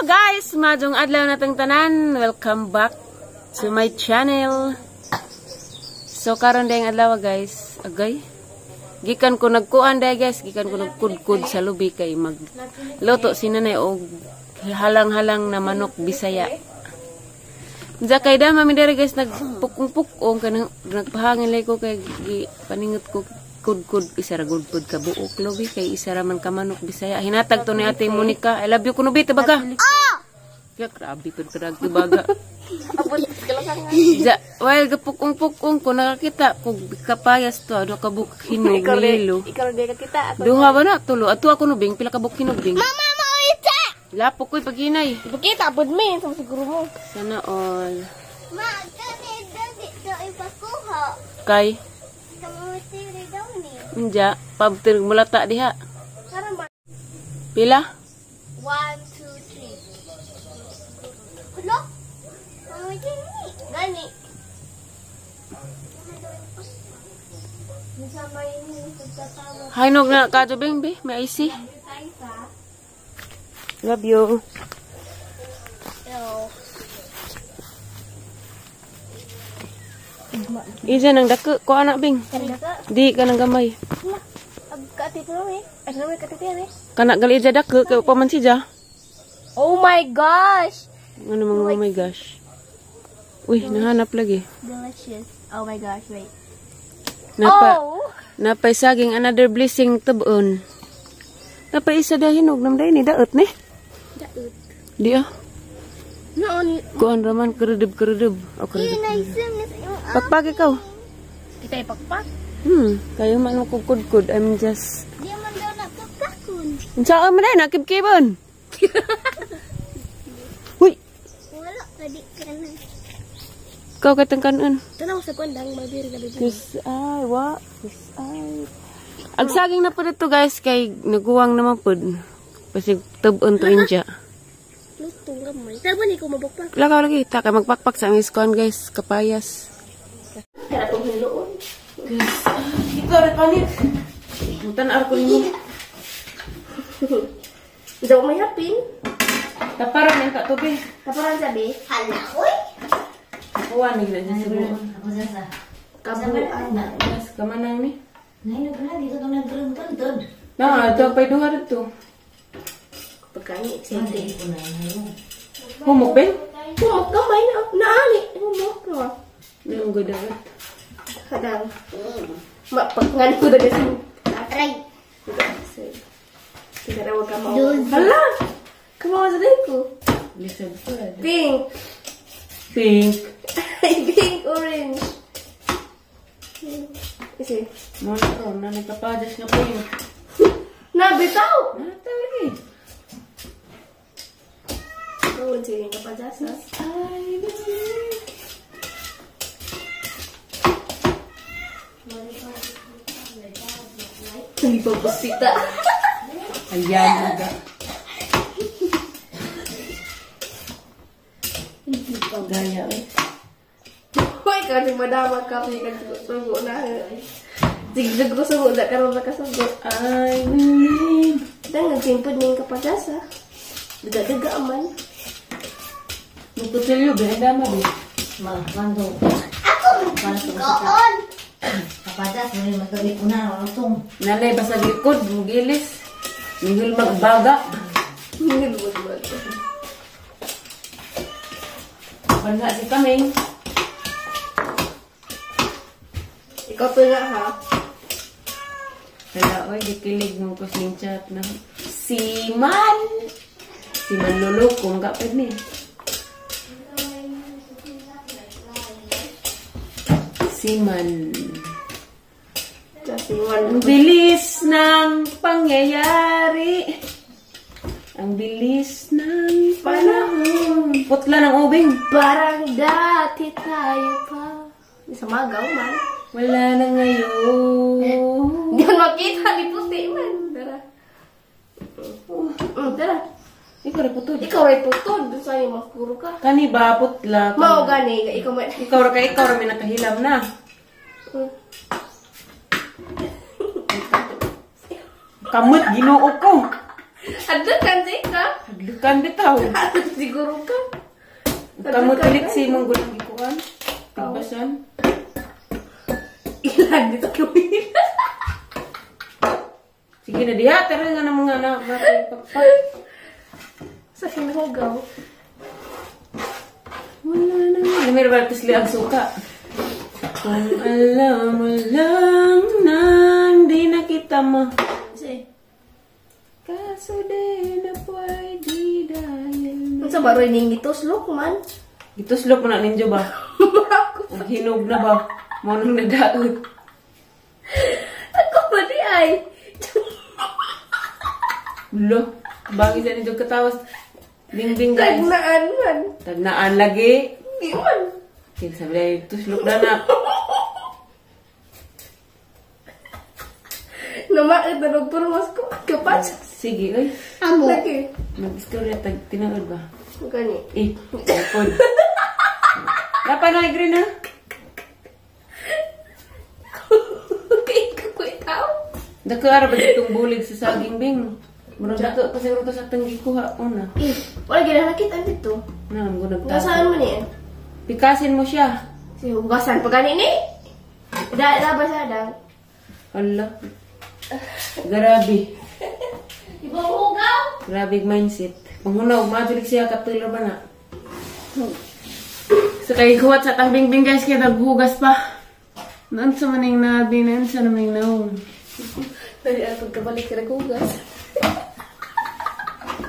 Guys! Maayong adlaw natong tanan. Welcome back to my channel. So karon dayong adlaw, guys. Agay. Gikan ko nagkuan day, guys, gikan ko nagkudkod sa lubi kay mag luto si nanay og halang-halang na manok Bisaya. Diya kay dama mi diri, guys, nagpukong-pukong kanang nagpahangin lay ko kay gi, paningot ko kudkod, isa ra gudkod ka buok lubi kay isa ra man ka manok Bisaya. Hinatag to ni Ate Monica. I love you kuno bi tabaga. Ah! Ya grabe pud karag baga. Ja, while gapukong-pukong ko nakakita kog kapayas to, do ka buok hinog nilo. Ikaw rin ka kita. Ako. Duha ba na tulo? Ato ako no bing pila ka buok hinog, bing. Mama, maulita! Lapok ko'y paghinay. Kita pod mi sa siguro mo. Sana all. Ma, kani dali do ipakuha. Kay Kamutiri daw ni. Inja, pabtir mulata diha. Karon ba? Pila? 1, 2, 3. Hulo? Kamutiri ni. Gani. Hinog na kadto, bing bi, may icy. Love you. Hello. Ija nang dako ko anak, bing. Di ka nang gamay. Ag katit mo eh. Ay, sa katit yan eh. Kana gali ija dako kay pa man siya. Oh my gosh! Ano mga oh my gosh. Uy, nahanap lagi. Delicious. Oh my gosh, wait. Napa, Oh! napay saging, another blessing tabon. Napay isa da hinog nam day ni daot ni. Daot. Di ah. Noon, Kuan raman kerudub kerudub. O kerudub. Inaisim na sa iyong Pakpak ikaw. Kita ipakpak. Kayo man mo kudkod. I'm just Di man daw nakapakon. Unsa man day nakibkibon? Uy, Wala ka di ka na. ikaw katang kanon. Tanaw sa kundang mabiri na bibi. Kus ay wa, kus ay. Ag saging na pud ito, guys, kay naguwang naman pud. Pasig tub-on to inja. Lutong gamay. Tama ni ko mabakpak. Lakaw lagi ta kay magpakpak sa ang iskon, guys, kapayas. Kaya itong hiloon. Guys, ikaw ra palit. Mutan-ar ko nimo. Daw may hapin. Taparan ang katubi. Taparan sabi. Hala, uy. Kuha ni gid sa buo. Kabuan. Yes, kamanang ni. Nay, na dito to nagkaroon. Na, ito pa'y duha dito. Pagkani, excited. Humok, Ben? Humok gamay na. Naali. Humok na. Anong gadagat? Kadang. Mapagngani ko daga sa. Aray. Sige na, wag ka mo. Hala! Kamawa sa day ko. Lisod. Pink. Pink. Pink, orange. Kasi, Mo na ron, na nagkapadas nga pink. Nabitaw! Nataw lagi. Oo, sige ka pa dyan, Ay, believe. Hindi pa pusita. Ayan, naga. Gaya, eh. Hoy, kasi madama ka, sige ka sugo na. Zigzag ko sugo, da karon nakasugo. I believe. Dang, nagtimpod na yung kapadasa. Daga-daga man. Magkutsilyo, ba? Dama, ba? Ma, mando. Ako magkaon. Kapadas, may magkabit ko na, lutong. Nalay ba sa likod? Mugilis. Mihil magbaga. Banha si kaming. Ikaw to nga ha. Wala, oy, gikilig mo ko sing chat na. Si Man! Si Man lulukong ka pa ni. Si Man. Kasi one. Ang bilis ng pangyayari. Ang bilis ng panahon. Putla ng ubing. Parang dati tayo pa. Sa magaw man. Wala na ngayon. Hindi man makita ni puti man. Tara. Tara. Ikaw rin putod. Ikaw rin putod. Doon sa'yo makuro ka. Kani ba putla? Mao gani. Ikaw man. Ikaw ra kay ikaw ra may nakahilam na. Kamot Ginoo ko. Adto kan ka. Hadlukan bitaw. Siguro ka. Kamu tilik si mong gulang gikuan. Tigbasan. Ilan dito kami. Sige na diha, tara nga na mga anak. Sa hinahugaw. Wala na. Lamir ba ito sila ang suka? Kung alam mo lang na hindi na kita ma... Kasi, Kaso di na pwede dahil... unsa ba roy ning gituslok man? Gituslok mo na ninyo ba? Ug hinog na ba? Mo nang nadaot. Ako ba di ay? Lo, bagi sa ninyo katawas. Bingbing guys. Tagnaan man. Tagnaan lagi. Di man. Sige, sabi na, tuslok na na. Namait na nagpurmas ko. Kapat. Sige, oy. Amo. Lagi. Mag-istorya, tinaod ba? Gani. Eh, tapon. Dapat na green ha? Kay ko ikaw. Dako ara ba itong bulig sa saging bing? Murag dako pa siguro to sa tanggi kuha una. Eh, wala gina nakita dito. Na, ang gunag Nasaan mo niya? Pikasin mo siya. Si hugasan pa gani ni. Da da ba sa dang. Ala. Grabe. Ibuhugaw. Grabe mindset. Panghuna og majulik siya katulor ba na. So kay kuwat sa tang bingbing guys kay naghugas pa. Noon sa maning nabi, noon sa maning naong. Dali ang pagkabalik sa naghugas.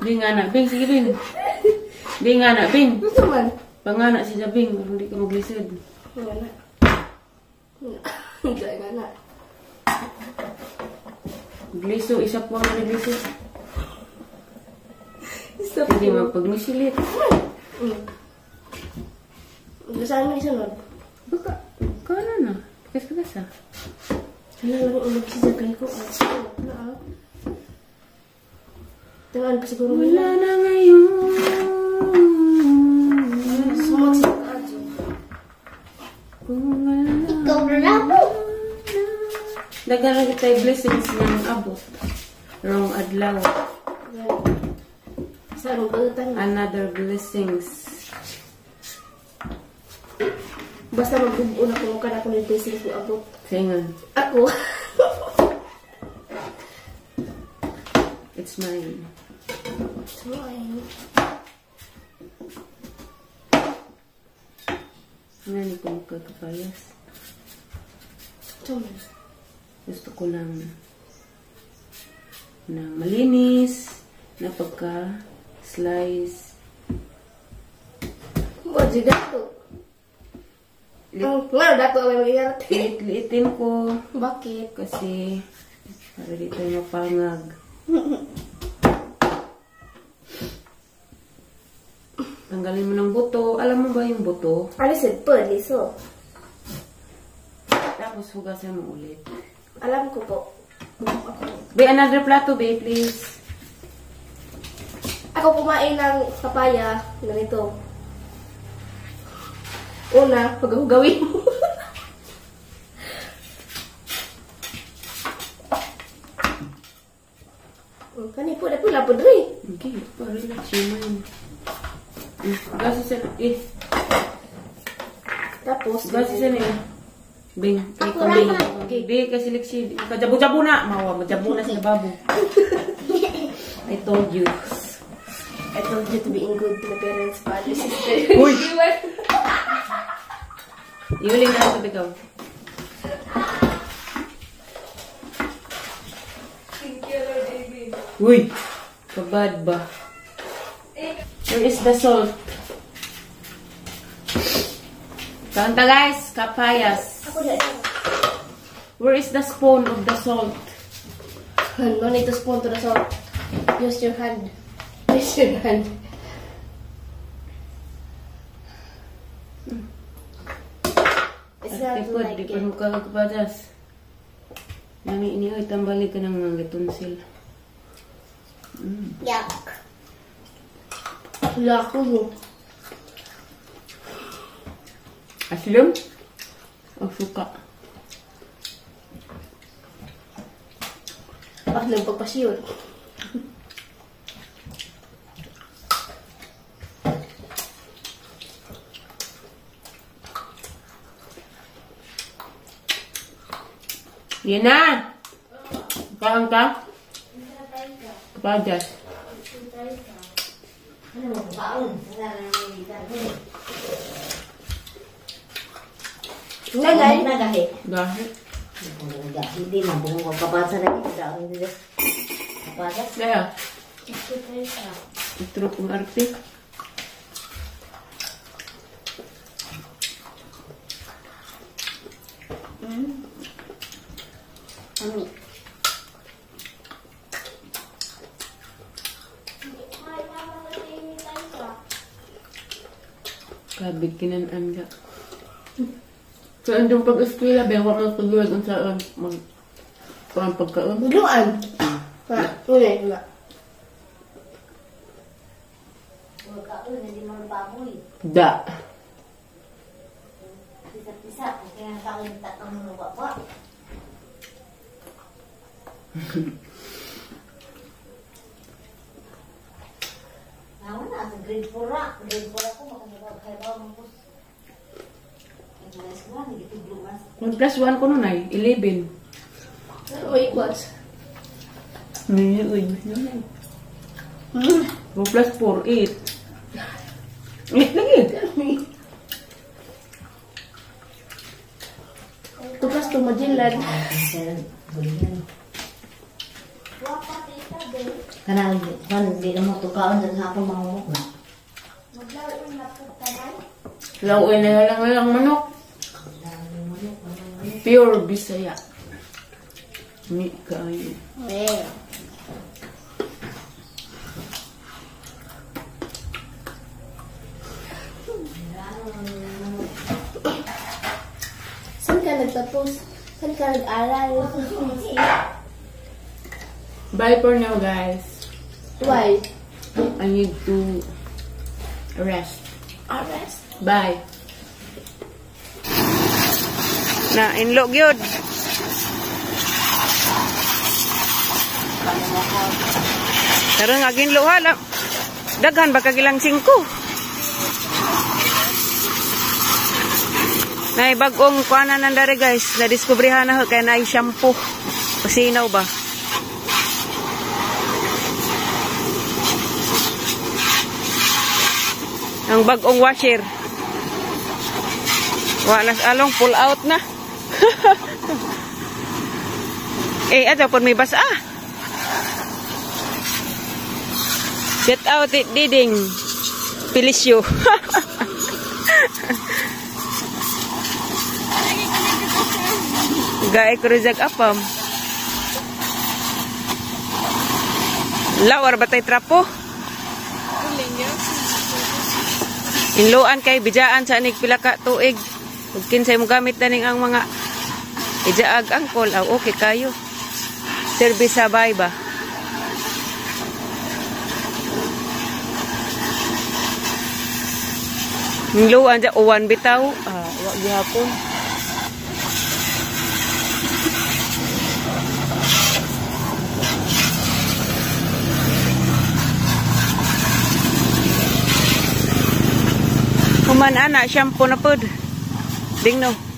Bing anak, Bing, sige Bing. Bing anak, Bing. Unsa man? Pangana siya Bing, aron di ka maglisod. Nga na. Nga na. Gliso, isa po ang nagliso. Isa Hindi mapagmisilit. Saan mo isunod? Baka, kana na. Pikas-pikas ah. Wala lang ang magsisagay ko. Wala ah. Tangan pa siguro. Wala na ngayon. Sumagsig ka, Adjo. Kung alam Ikaw na lang po. Daghan na kita blessings ng abot. Rong adlaw. Saan mo balutan? Another blessings. Basta mag-buo na kung ka na akong blessings mo abot. Singan. Ako. It's mine. It's mine. Nga ni ko magkakapayas. Ito man. Gusto ko lang na malinis, na pagka-slice. Mo, di dato. Nga, dato ang may magyarati. Liit-liitin ko. Bakit? Kasi para di tayo mapangag. Tanggalin mo ng buto. Alam mo ba yung buto? Ano siya? Liso. Tapos hugasan mo ulit. Alam ko po. Ako. Be, another plato, be, please. Ako kumain ng papaya. Ganito. Una, paghugawin mo. Kani po, dapat lapod rin. Okay, pa, relax your mind. Gasi sa... Eh. Tapos, gasi sa niya. Bing. Ako Bing. raman. Bing, kasi liksi. Kajabu-jabu na. Mawa, majabu na sa babo. I told you. I told you to be in good to my parents, father, sister. Uy! Iuling na ako, ikaw. Thank you, Lord David. Uy! Kabad ba? Where is the salt? Kanta guys, kapayas. Ako na. Where is the spoon of the salt? No need to spoon to the salt. Use your hand. Use your hand. It's not Tipod, like di pa it. mo kakapadas. Nami ini oy tambali ka ng mga tonsil. Yuck. Wala ako mo. Aslum? O suka. Aslum pagpasyon. Yan na! Kaon ka? Kapadas. Ano mo baon? Wala na nang dito. Nagay. Nagahi. Gahi. Nagahi di mabungo ka kapasa na dito. Daon dito. Kapadas. Kaya, itro kong arte. Ami. Kabig kinanan ka. So, andong pag-eskwela, ba, huwag kang tuluan ang saan mag pang pagkaon. Buluan. Wala. Wala. Wala. Huwag ka uy, hindi mo baboy. Da. Pisa-pisa. Kaya ang taon tatang mo ba? Nawa na, sa grade 4 ra. Grade 4 ako, makakaibaw mo po. 1 plus 1 ko nun ay, 11. Wait, what? Uy, uy, uy. 1 plus 4, 8. 8 lagi. 2 plus 2, majilan. Kanang, kan, di na mo tukaon sa hapon mga mukha na. Lawin na lang lang manok. Pure Bisaya. Mi kayo. Eh. Saan ka nagtapos? Saan ka nag-aral? Bye for now, guys. Why? I need to rest. Arrest? Bye. Na inlog yun. Karon nga ginlo ha. Daghan ba kagilang 5. Nay bagong kuanan nan dere guys, nadiskubrihan na ho kay nay shampoo. Pasinaw ba? Ang bagong washer. Wala sa along pull out na. Eh, ato pud may basa. Get out it diding. Pilisyo. Gae ko rizag apam. Lawar ba tay trapo? Inloan kay bijaan sa anig pila ka tuig. Ug kinsay mo gamit na ning ang mga ijaag angkol aw okay kayo. Service sa bay ba? Inloan ja uwan bitaw. Ah, wa gihapon. Human ana shampoo na pod. Dingno.